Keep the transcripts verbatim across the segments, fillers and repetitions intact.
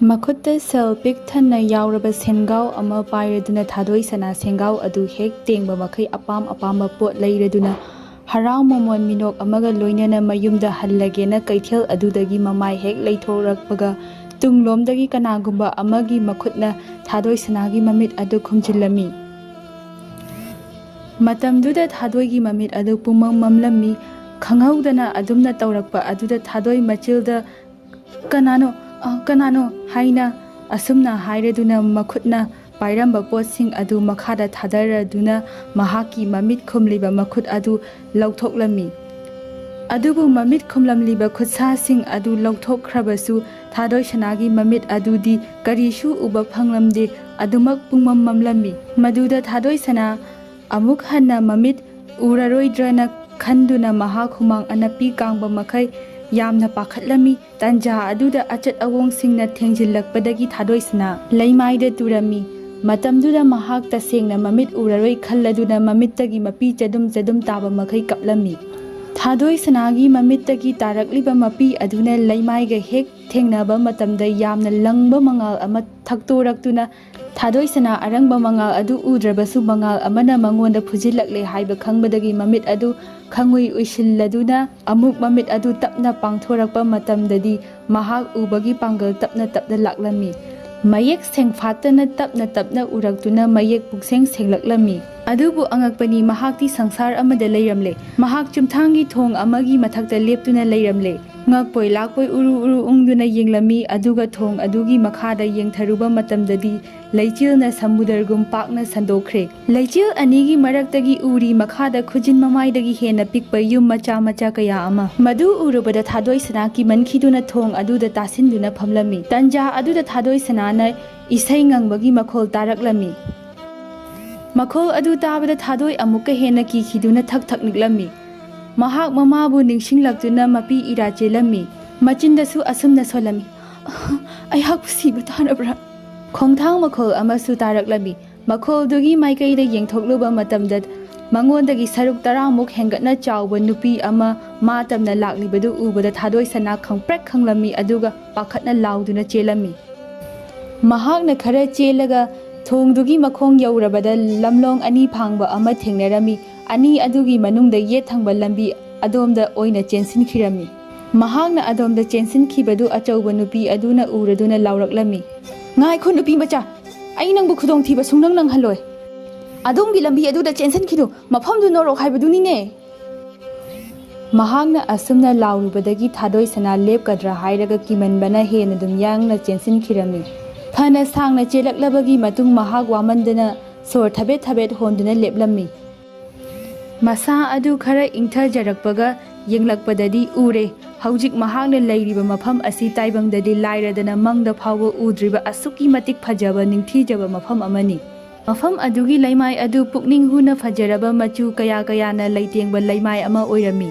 ꯃꯈꯨꯠꯇ ꯁꯦꯜ ꯄꯤꯛ ꯊꯟꯅ ꯌꯥꯎꯔꯕ ꯁꯦꯟꯒꯥꯎ ꯑꯃ ꯄꯥꯏꯔꯗꯨꯅ ꯊꯥꯗꯣꯏ ꯁꯅꯥ ꯁꯦꯟꯒꯥꯎ ꯑꯗꯨ ꯍꯦꯛ ꯇꯦꯡꯕ ꯃꯈꯩ ꯑꯄꯥꯝ ꯑꯄꯥꯝꯕ ꯄꯣꯠ ꯂꯩꯔꯗꯨꯅ ꯍꯔꯥꯎ ꯃꯃꯣꯟ ꯃꯤꯅꯣꯛ ꯑꯃꯒ ꯂꯣꯏꯅꯅ ꯃꯌꯨꯝꯗ ꯍꯜꯂꯒꯦꯅ ꯀꯩꯊꯦꯜ ꯑꯗꯨꯗꯒꯤ ꯃꯃꯥꯏ ꯍꯦꯛ ꯂꯩꯊꯣꯔꯛꯄꯒ ꯇꯨꯡꯂꯣꯝꯗꯒꯤ ꯀꯅꯥꯒꯨꯝꯕ ꯑꯃꯒꯤ ꯃꯈꯨꯠꯅ ꯊꯥꯗꯣꯏ ꯁꯅꯥꯒꯤ ꯃꯃꯤꯠ ꯑꯗꯨ ꯈꯨꯝꯖꯤꯜꯂꯝꯃꯤ꯫ ꯃꯇꯝꯗꯨꯗ ꯊꯥꯗꯣꯏꯒꯤ ꯃꯃꯤꯠ ꯑꯗꯨ ꯄꯨꯝꯃꯝ ꯃꯝꯂꯝꯃꯤ꯫ ꯈꯪꯍꯧꯗꯅ ꯑꯗꯨꯝꯅ ꯇꯧꯔꯛꯄ ꯑꯗꯨꯗ ꯊꯥꯗꯣꯏ ꯃꯆꯤꯜꯗ "ꯀꯅꯥꯅꯣ? ꯑ, ꯀꯅꯥꯅꯣ?" ꯍꯥꯏꯅ ꯑꯁꯨꯝꯅ ꯍꯥꯏꯔꯗꯨꯅ ꯃꯈꯨꯠꯅ ꯄꯥꯏꯔꯝꯕ ꯄꯣꯠꯁꯤꯡ ꯑꯗꯨ ꯃꯈꯥꯗ ꯊꯥꯗꯔꯗꯨꯅ ꯃꯍꯥꯛꯀꯤ ꯃꯃꯤꯠ ꯈꯨꯝꯂꯤꯕ ꯃꯈꯨꯠ ꯑꯗꯨ ꯂꯧꯊꯣꯛꯂꯝꯃꯤ꯫ ꯑꯗꯨꯕꯨ ꯃꯃꯤꯠ ꯈꯨꯝꯂꯝꯂꯤꯕ ꯈꯨꯠꯁꯥꯁꯤꯡ ꯑꯗꯨ ꯂꯧꯊꯣꯛꯈ꯭ꯔꯕꯁꯨ ꯊꯥꯗꯣꯏ ꯁꯅꯥꯒꯤ ꯃꯃꯤꯠ ꯑꯗꯨꯗꯤ ꯀꯔꯤꯁꯨ ꯎꯕ ꯐꯪꯂꯝꯗꯦ, ꯑꯗꯨꯃꯛ ꯄꯨꯡꯃꯝ ꯃꯝꯂꯝꯃꯤ꯫ ꯃꯗꯨꯗ ꯊꯥꯗꯣꯏ ꯁꯅꯥ ꯑꯃꯨꯛ ꯍꯟꯅ ꯃꯃꯤꯠ ꯎꯔꯔꯣꯏꯗ꯭ꯔꯅ ꯈꯟꯗꯨꯅ ꯃꯍꯥꯛ ꯍꯨꯃꯥꯡ ꯑꯅꯞꯄꯤ ꯀꯥꯡꯕ ꯃꯈꯩ ꯌꯥꯝꯅ ꯄꯥꯈꯠꯂꯝꯃꯤ꯫ ꯇꯟꯖꯥ ꯑꯗꯨꯗ ꯑꯆꯠ ꯑꯑꯣꯡꯁꯤꯡꯅ ꯊꯦꯡꯖꯤꯜꯂꯛꯄꯗꯒꯤ ꯊꯥꯗꯣꯏ ꯁꯅꯥ ꯂꯩꯃꯥꯏꯗ ꯇꯨꯔꯝꯃꯤ꯫ ꯃꯇꯝꯗꯨꯗ ꯃꯍꯥꯛ ꯇꯁꯦꯡꯅ ꯃꯃꯤꯠ ꯎꯔꯔꯣꯏ ꯈꯜꯂꯗꯨꯅ ꯃꯃꯤꯠꯇꯒꯤ ꯃꯄꯤ ꯆꯗꯨꯝ ꯆꯗꯨꯝ ꯇꯥꯕ ꯃꯈꯩ ꯀꯞꯂꯝꯃꯤ꯫ ꯊꯥꯗꯣꯏ ꯁꯅꯥꯒꯤ ꯃꯃꯤꯠꯇꯒꯤ ꯇꯥꯔꯛꯂꯤꯕ ꯃꯄꯤ ꯑꯗꯨꯅ ꯂꯩꯃꯥꯏꯒ ꯍꯦꯛ ꯊꯦꯡꯅꯕ ꯃꯇꯝꯗ ꯌꯥꯝꯅ ꯂꯪꯕ ꯃꯉꯥꯜ ꯑꯃ ꯊꯛꯇꯣꯔꯛꯇꯨꯅ ꯊꯥꯗꯣꯏ ꯁꯅꯥ ꯑꯔꯪꯕ ꯃꯉꯥꯜ ꯑꯗꯨ ꯎꯗ꯭ꯔꯕꯁꯨ ꯃꯉꯥꯜ ꯑꯃꯅ ꯃꯉꯣꯟꯗ ꯐꯨꯖꯤꯜꯂꯛꯂꯦ ꯍꯥꯏꯕ ꯈꯪꯕꯗꯒꯤ ꯃꯃꯤꯠ ꯑꯗꯨ ꯈꯪꯎꯏ ꯎꯏꯁꯤꯜꯂꯗꯨꯅ ꯑꯃꯨꯛ ꯃꯃꯤꯠ ꯑꯗꯨ ꯇꯞꯅ ꯄꯥꯡꯊꯣꯔꯛꯄ ꯃꯇꯝꯗꯗꯤ ꯃꯍꯥꯛ ꯎꯕꯒꯤ ꯄꯥꯡꯒꯜ ꯇꯞꯅ ꯇꯞꯅ ꯂꯥꯛꯂꯝꯃꯤ꯫ ꯃꯌꯦꯛ ꯁꯦꯡꯐꯥꯠꯇꯅ ꯇꯞꯅ ꯇꯞꯅ ꯎꯔꯛꯇꯨꯅ ꯃꯌꯦꯛ ꯄꯨꯛꯁꯦꯡ ꯁꯦꯡꯂꯛꯂꯝꯃꯤ꯫ ꯑꯗꯨꯕꯨ ꯑꯉꯛꯄꯅꯤ, ꯃꯍꯥꯛꯇꯤ ꯁꯪꯁꯥꯔ ꯑꯃꯗ ꯂꯩꯔꯝꯂꯦ꯫ ꯃꯍꯥꯛ ꯆꯨꯝꯊꯥꯡꯒꯤ ꯊꯣꯡ ꯑꯃꯒꯤ ꯃꯊꯛꯇ ꯂꯦꯞꯇꯨꯅ ꯂꯩꯔꯝꯂꯦ꯫ ꯉꯛꯄꯣꯏ ꯂꯥꯛꯄꯣꯏ ꯎꯔꯨ ꯎꯔꯨ ꯎꯪꯗꯨꯅ ꯌꯦꯡꯂꯝꯃꯤ, ꯑꯗꯨꯒ ꯊꯣꯡ ꯑꯗꯨꯒꯤ ꯃꯈꯥꯗ ꯌꯦꯡꯊꯔꯨꯕ ꯃꯇꯝꯗꯗꯤ ꯂꯩꯆꯤꯜꯅ ꯁꯃꯨꯗ꯭ꯔꯒꯨꯝ ꯄꯥꯛꯅ ꯁꯟꯗꯣꯛꯈ꯭ꯔꯦ꯫ ꯂꯩꯆꯤꯜ ꯑꯅꯤꯒꯤ ꯃꯔꯛꯇꯒꯤ ꯎꯔꯤ ꯃꯈꯥꯗ ꯈꯨꯖꯤꯟ ꯃꯃꯥꯏꯗꯒꯤ ꯍꯦꯟꯅ ꯄꯤꯛꯄ ꯌꯨꯝ ꯃꯆꯥ ꯃꯆꯥ ꯀꯌꯥ ꯑꯃ꯫ ꯃꯗꯨ ꯎꯔꯨꯕꯗ ꯊꯥꯗꯣꯏ ꯁꯅꯥ ꯀꯤꯃꯟꯈꯤꯗꯨꯅ ꯊꯣꯡ ꯑꯗꯨꯗ ꯇꯥꯁꯤꯟꯗꯨꯅ ꯐꯝꯂꯝꯃꯤ꯫ ꯇꯟꯖꯥ ꯑꯗꯨꯗ ꯊꯥꯗꯣꯏ ꯁꯅꯥꯅ ꯏꯁꯩ ꯉꯪꯕꯒꯤ ꯃꯈꯣꯜ ꯇꯥꯔꯛꯂꯝꯃꯤ꯫ ꯃꯈꯣꯜ ꯑꯗꯨ ꯇꯥꯕꯗ ꯊꯥꯗꯣꯏ ꯑꯃꯨꯛꯀ ꯍꯦꯟꯅ ꯀꯤꯈꯤꯗꯨꯅ ꯊꯛ ꯊꯛ ꯅꯤꯛꯂꯝꯃꯤ꯫ ꯃꯍꯥꯛ ꯃꯃꯥꯕꯨ ꯅꯤꯡꯁꯤꯡꯂꯛꯇꯨꯅ ꯃꯄꯤ ꯏꯔꯥ ꯆꯦꯜꯂꯝꯃꯤ꯫ ꯃꯆꯤꯟꯗꯁꯨ ꯑꯁꯨꯝꯅ ꯁꯣꯜꯂꯝꯃꯤ, "ꯑꯩꯍꯥꯛꯄꯨ ꯁꯤꯕ ꯇꯥꯔꯕ꯭ꯔꯥ?" ꯈꯣꯡꯊꯥꯡ ꯃꯈꯣꯜ ꯑꯃꯁꯨ ꯇꯥꯔꯛꯂꯝꯃꯤ꯫ ꯃꯈꯣꯜꯗꯨꯒꯤ ꯃꯥꯏꯀꯩꯗ ꯌꯦꯡꯊꯣꯛꯂꯨꯕ ꯃꯇꯝꯗ ꯃꯉꯣꯟꯗꯒꯤ ꯁꯔꯨꯛ ꯇꯔꯥꯃꯨꯛ ꯍꯦꯟꯒꯠꯅ ꯆꯥꯎꯕ ꯅꯨꯄꯤ ꯑꯃ ꯃꯥ ꯇꯝꯅ ꯂꯥꯛꯂꯤꯕꯗꯨ ꯎꯕꯗ ꯊꯥꯗꯣꯏ ꯁꯅꯥ ꯈꯪꯄ꯭ꯔꯦꯛ ꯈꯪꯂꯝꯃꯤ, ꯑꯗꯨꯒ ꯄꯥꯈꯠꯅ ꯂꯥꯎꯗꯨꯅ ꯆꯦꯜꯂꯝꯃꯤ꯫ ꯃꯍꯥꯛꯅ ꯈꯔ ꯆꯦꯜꯂꯒ ꯊꯣꯡꯗꯨꯒꯤ ꯃꯈꯣꯡ ꯌꯧꯔꯕꯗ ꯂꯝꯂꯣꯡ ꯑꯅꯤ ꯐꯥꯡꯕ ꯑꯃ ꯊꯦꯡꯅꯔꯝꯃꯤ꯫ ꯑꯅꯤ ꯑꯗꯨꯒꯤ ꯃꯅꯨꯡꯗ ꯌꯦꯠ ꯊꯪꯕ ꯂꯝꯕꯤ ꯑꯗꯣꯝꯗ ꯑꯣꯏꯅ ꯆꯦꯟꯁꯤꯟꯈꯤꯔꯝꯃꯤ꯫ ꯃꯍꯥꯛꯅ ꯑꯗꯣꯝꯗ ꯆꯦꯟꯁꯤꯟꯈꯤꯕꯗꯨ ꯑꯆꯧꯕ ꯅꯨꯄꯤ ꯑꯗꯨꯅ ꯎꯔꯗꯨꯅ ꯂꯥꯎꯔꯛꯂꯝꯃꯤ, "ꯉꯥꯏꯈꯣ, ꯅꯨꯄꯤ ꯃꯆꯥ, ꯑꯩ ꯅꯪꯕꯨ ꯈꯨꯗꯣꯡꯊꯤꯕ ꯁꯨꯡꯅꯪ ꯅꯪꯍꯜꯂꯣꯏ꯫ ꯑꯗꯣꯝꯒꯤ ꯂꯝꯕꯤ ꯑꯗꯨꯗ ꯆꯦꯟꯁꯤꯟꯈꯤꯅꯨ, ꯃꯐꯝꯗꯨ ꯅꯣꯔꯣꯛ ꯍꯥꯏꯕꯗꯨꯅꯤꯅꯦ!" ꯃꯍꯥꯛꯅ ꯑꯁꯨꯝꯅ ꯂꯥꯎꯔꯨꯕꯗꯒꯤ ꯊꯥꯗꯣꯏ ꯁꯅꯥ ꯂꯦꯞꯀꯗ꯭ꯔꯥ ꯍꯥꯏꯔꯒ ꯀꯤꯃꯟꯕꯅ ꯍꯦꯟꯅ ꯑꯗꯨꯝ ꯌꯥꯡꯅ ꯆꯦꯟꯁꯤꯟꯈꯤꯔꯝꯃꯤ꯫ ꯐꯅ ꯁꯥꯡꯅ ꯆꯦꯜꯂꯛꯂꯕꯒꯤ ꯃꯇꯨꯡ ꯃꯍꯥꯛ ꯋꯥꯃꯟꯗꯅ ꯁꯣꯔ ꯊꯕꯦꯠ ꯊꯕꯦꯠ ꯍꯣꯟꯗꯨꯅ ꯂꯦꯞꯂꯝꯃꯤ꯫ ꯃꯁꯥ ꯑꯗꯨ ꯈꯔ ꯏꯪꯊꯖꯔꯛꯄꯒ ꯌꯦꯡꯂꯛꯄꯗꯗꯤ ꯎꯔꯦ, ꯍꯧꯖꯤꯛ ꯃꯍꯥꯛꯅ ꯂꯩꯔꯤꯕ ꯃꯐꯝ ꯑꯁꯤ ꯇꯥꯏꯕꯪꯗꯗꯤ ꯂꯥꯏꯔꯗꯅ ꯃꯪꯗ ꯐꯥꯎꯕ ꯎꯗ꯭ꯔꯤꯕ ꯑꯁꯨꯛꯀꯤ ꯃꯇꯤꯛ ꯐꯖꯕ ꯅꯤꯡꯊꯤꯖꯕ ꯃꯐꯝ ꯑꯃꯅꯤ꯫ ꯃꯐꯝ ꯑꯗꯨꯒꯤ ꯂꯩꯃꯥꯏ ꯑꯗꯨ ꯄꯨꯛꯅꯤꯡ ꯍꯨꯅ ꯐꯖꯔꯕ ꯃꯆꯨ ꯀꯌꯥ ꯀꯌꯥꯅ ꯂꯩꯇꯦꯡꯕ ꯂꯩꯃꯥꯏ ꯑꯃ ꯑꯣꯏꯔꯝꯃꯤ꯫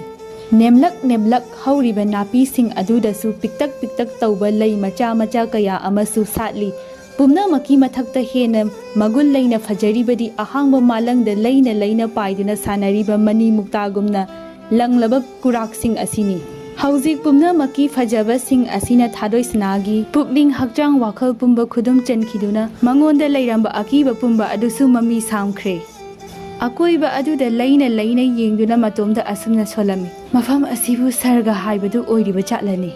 ꯅꯦꯝꯂꯛ ꯅꯦꯝꯂꯛ ꯍꯧꯔꯤꯕ ꯅꯥꯄꯤꯁꯤꯡ ꯑꯗꯨꯗꯁꯨ ꯄꯤꯛꯇꯛ ꯄꯤꯛꯇꯛ ꯇꯧꯕ ꯂꯩ ꯃꯆꯥ ꯃꯆꯥ ꯀꯌꯥ ꯑꯃꯁꯨ ꯁꯥꯠꯂꯤ꯫ ꯄꯨꯝꯅꯃꯛꯀꯤ ꯃꯊꯛꯇ ꯍꯦꯟꯅ ꯃꯒꯨꯟ ꯂꯩꯅ ꯐꯖꯔꯤꯕꯗꯤ ꯑꯍꯥꯡꯕ ꯃꯥꯂꯪꯗ ꯂꯩꯅ ꯂꯩꯅ ꯄꯥꯏꯗꯨꯅ ꯁꯥꯟꯅꯔꯤꯕ ꯃꯅꯤ ꯃꯨꯛꯇꯥꯒꯨꯝꯅ ꯂꯪꯂꯕ ꯀꯨꯔꯥꯛꯁꯤꯡ ꯑꯁꯤꯅꯤ꯫ ꯍꯧꯖꯤꯛ ꯄꯨꯝꯅꯃꯛꯀꯤ ꯐꯖꯕꯁꯤꯡ ꯑꯁꯤꯅ ꯊꯥꯗꯣꯏ ꯁꯅꯥꯒꯤ ꯄꯨꯛꯅꯤꯡ, ꯍꯛꯆꯥꯡ, ꯋꯥꯈꯜ ꯄꯨꯝꯕ ꯈꯨꯗꯨꯝ ꯆꯟꯈꯤꯗꯨꯅ ꯃꯉꯣꯟꯗ ꯂꯩꯔꯝꯕ ꯑꯀꯤꯕ ꯄꯨꯝꯕ ꯑꯗꯨꯁꯨ ꯃꯃꯤ ꯁꯥꯝꯈ꯭ꯔꯦ꯫ ꯑꯀꯣꯏꯕ ꯑꯗꯨꯗ ꯂꯩꯅ ꯂꯩꯅ ꯌꯦꯡꯗꯨꯅ ꯃꯇꯣꯝꯗ ꯑꯁꯨꯝꯅ ꯁꯣꯜꯂꯝꯃꯤ, "ꯃꯐꯝ ꯑꯁꯤꯕꯨ ꯁꯔꯒ ꯍꯥꯏꯕꯗꯨ ꯑꯣꯏꯔꯤꯕ ꯖꯥꯠꯂꯅꯦ?"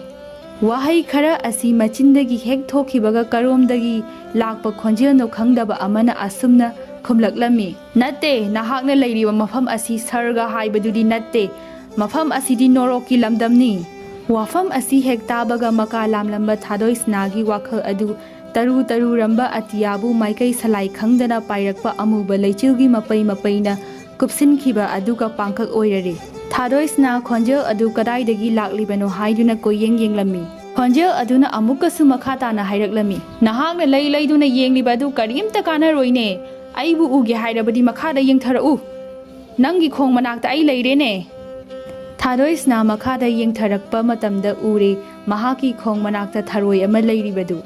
ꯋꯥꯍꯩ ꯈꯔ ꯑꯁꯤ ꯃꯆꯤꯟꯗꯒꯤ ꯍꯦꯛ ꯊꯣꯛꯈꯤꯕꯒ ꯀꯔꯣꯝꯗꯒꯤ ꯂꯥꯛꯄ ꯈꯣꯟꯖꯦꯜꯅꯣ ꯈꯪꯗꯕ ꯑꯃꯅ ꯑꯁꯨꯝꯅ ꯈꯨꯝꯂꯛꯂꯝꯃꯤ, "ꯅꯠꯇꯦ, ꯅꯍꯥꯛꯅ ꯂꯩꯔꯤꯕ ꯃꯐꯝ ꯑꯁꯤ ꯁꯔꯒ ꯍꯥꯏꯕꯗꯨꯗꯤ ꯅꯠꯇꯦ꯫ ꯃꯐꯝ ꯑꯁꯤꯗꯤ ꯅꯣꯔꯣꯛꯀꯤ ꯂꯝꯗꯝꯅꯤ꯫" ꯋꯥꯐꯝ ꯑꯁꯤ ꯍꯦꯛ ꯇꯥꯕꯒ ꯃꯀꯥ ꯂꯥꯝꯂꯝꯕ ꯊꯥꯗꯣꯏ ꯁꯅꯥꯒꯤ ꯋꯥꯈꯜ ꯑꯗꯨ ꯇꯔꯨ ꯇꯔꯨꯔꯝꯕ ꯑꯇꯤꯌꯥꯕꯨ ꯃꯥꯏꯀꯩ ꯁꯂꯥꯏ ꯈꯪꯗꯅ ꯄꯥꯏꯔꯛꯄ ꯑꯃꯨꯕ ꯂꯩꯆꯤꯜꯒꯤ ꯃꯄꯩ ꯃꯄꯩꯅ ꯀꯨꯞꯁꯤꯟꯈꯤꯕ ꯑꯗꯨꯒ ꯄꯥꯡꯈꯛ ꯑꯣꯏꯔꯔꯦ꯫ ꯊꯥꯗꯣꯏ ꯁꯅꯥ ꯈꯣꯟꯖꯦꯜ ꯑꯗꯨ ꯀꯗꯥꯏꯗꯒꯤ ꯂꯥꯛꯂꯤꯕꯅꯣ ꯍꯥꯏꯗꯨꯅ ꯀꯣꯏꯌꯦꯡ ꯌꯦꯡꯂꯝꯃꯤ꯫ ꯈꯣꯟꯖꯦꯜ ꯑꯗꯨꯅ ꯑꯃꯨꯛꯀꯁꯨ ꯃꯈꯥ ꯇꯥꯅ ꯍꯥꯏꯔꯛꯂꯝꯃꯤ, "ꯅꯍꯥꯛꯅ ꯂꯩ ꯂꯩꯗꯨꯅ ꯌꯦꯡꯂꯤꯕ ꯑꯗꯨ ꯀꯔꯤꯝꯇ ꯀꯥꯟꯅꯔꯣꯏꯅꯦ꯫ ꯑꯩꯕꯨ ꯎꯒꯦ ꯍꯥꯏꯔꯕꯗꯤ ꯃꯈꯥꯗ ꯌꯦꯡꯊꯔꯛꯎ꯫ ꯅꯪꯒꯤ ꯈꯣꯡ ꯃꯅꯥꯛꯇ ꯑꯩ ꯂꯩꯔꯦꯅꯦ꯫" ꯊꯥꯗꯣꯏ ꯁꯅꯥ ꯃꯈꯥꯗ ꯌꯦꯡꯊꯔꯛꯄ ꯃꯇꯝꯗ ꯎꯔꯦ, ꯃꯍꯥꯛꯀꯤ ꯈꯣꯡ ꯃꯅꯥꯛꯇ ꯊꯔꯣꯏ ꯑꯃ ꯂꯩꯔꯤꯕꯗꯨ꯫